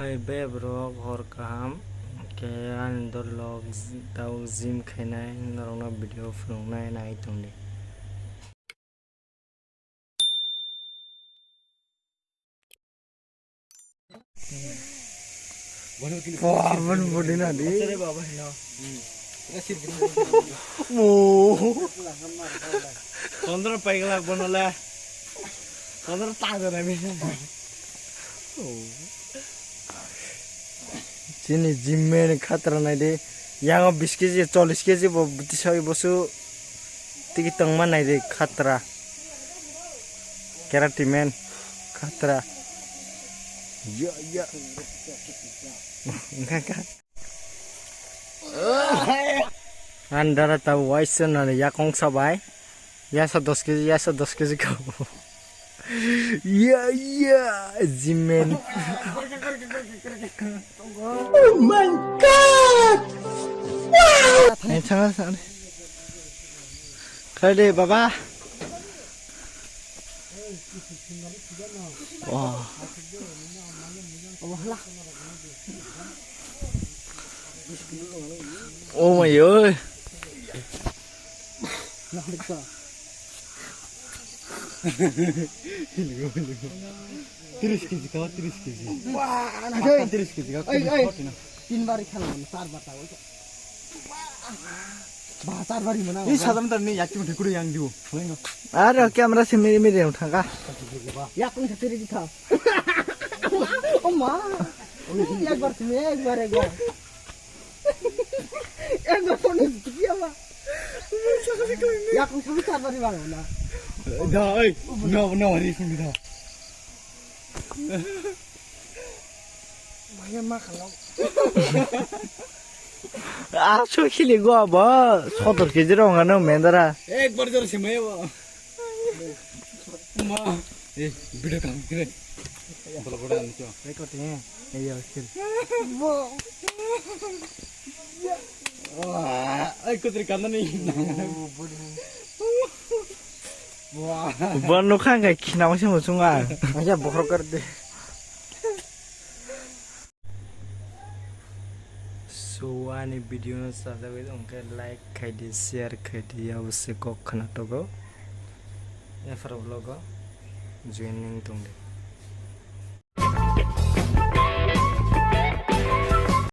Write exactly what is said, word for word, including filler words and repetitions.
Hai be borok, hor kaham. Khe ani dol rok tau gym khainai norokno video phunuknai nai tongdi. Wah, aboni body na di. Mo. Kondro paigla bono le. Kondro ta jana mi. Chini gym man khatra nai de. Yango bis kg, chollish kg bo tisai bosu. Tiki tongma nai de khatra. Karate man khatra. Ya, ya. Engkha, engkha. Andara ta waisa nani yakong sabai. Yasa dos kg, yasa dos kg kau. Ya, ya, gym man. Oh my God! Wow! Ni thanga sa ni. Khai de, baba. Wah. Oh my oi. Tiris kg kau, tiris kg. Wah, anak. Tiris kg kau, ai, tiris ai. Kg na. Tin bari khala, char bar ta. Ba, char bari mana. Ini sadam tar ni yakti muthe kuru yang diu. Are camera se miri miri yang thangka. Yakung se tiri tha. Oh ma. Ekbar simi, ekbar, ekbar. Ekbar phone ni kiya ba. Yakung simi char bari mana. Da, oi. No, no, hari simi da. Maya ma khalau. Aso khili go abo, sotor kg rong ano mendara. Ekbar jor se maya bo. Ma. Eh, video kam kire. Bola bola ani cho. Record he. Ei yo khil. Bo. Wah, ai kutri kanani. Bo nukha khe khina masa muchunga. Aja bokhorok kar de. So, ani video no sajagwi tongkhe like khaidi, share khaidi, yabo se kok khna togo. Ephra vlog o joining tongdi.